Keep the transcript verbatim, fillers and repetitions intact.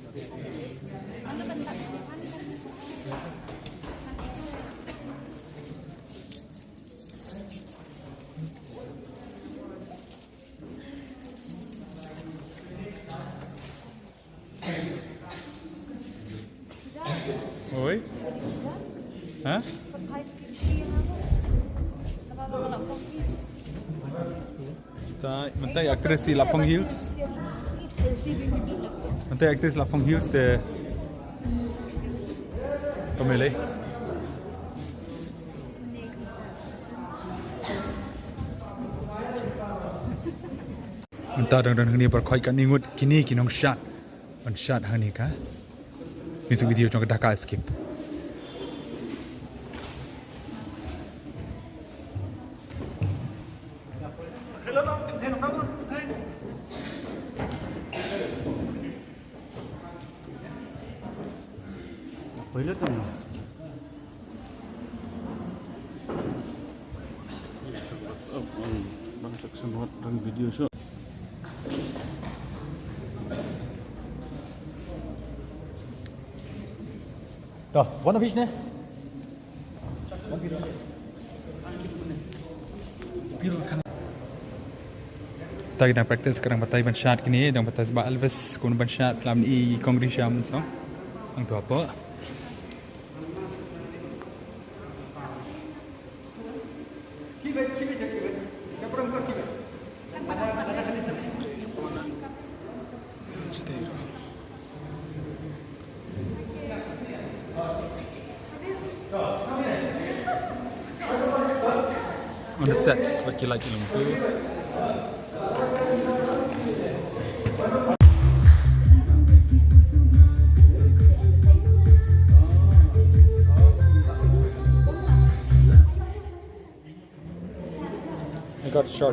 Oi. Ha? Mynta, mynta i actress i Lapong Hills. Mynta i actress Lapong Hills te. Pamele. Mynta dang don hangne baroh kine ngut, kine ki nongshad. Ban shad hangne ka music video jong ka Dhaka Escape. Pilot ano? Bang section what run video show. Dah, one of each ne? Mynta ki dang practice, ka dang batai ban shad kine, dang batai ba Elvis kum ban shad, lam i kong Risha Munsong. Ang tu apa? On the sets, wat ki like long tu. I got shark.